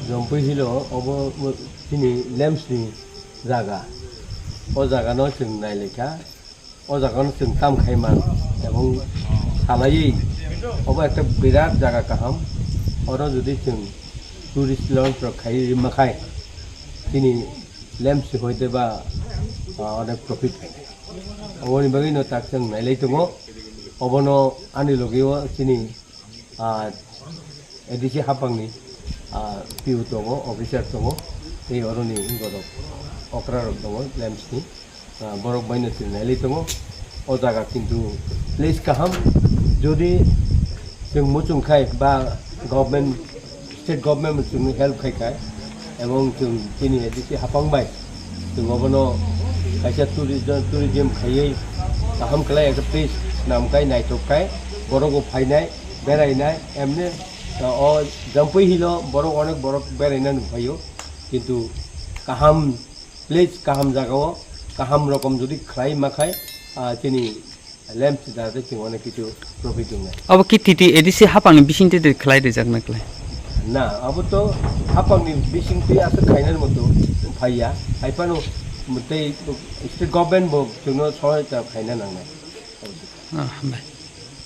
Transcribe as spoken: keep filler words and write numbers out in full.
Jompui hilo obo chini lamps ni jaga. O jaga no chwng nailaikha. O jaga no chwng tam khaiman ebong salaiwi obo ekta birat jaga kaham. Oro jodi chwng tourist launch rok khaiwi rima khai chini lamps ni hoite ba, ah, onek profit phainai. Oboni bagwi no tak chwng nailai tongo. Obono ani logi o chini ah, A D C hapangni, ah, P O tongo, officer tongo, tei oroni borok okra rok tongo, lamps ni, ah, borok baino chwng nailai tongo. O jaga kintu place kaham, jodi chwng muchung khai ba government, state government chwngno help khai khai, ebong chwng chini A D C hapang bai chwng obono kaisa tourism, tourism khaiwi kaham khlai ekta place swnam khai naithok khai borok bo phainai. Berainai, emni, o Jampui hilo borok onek borok beraina nukphaio, kintu kaham place, kaham jagao kaham rokom jodi khlai makhai, ah, chini lamps jate chwng onek kichu profit wngnai. Abo ki titi A D C hapangni bisingtwi twi khlai rijak na khlai? Na, abo to hapangni bisingtwi aswk khainani moto phaiya, haiphano tei state government bo chwngno sohayota khaina nangnai. Ah, hambai.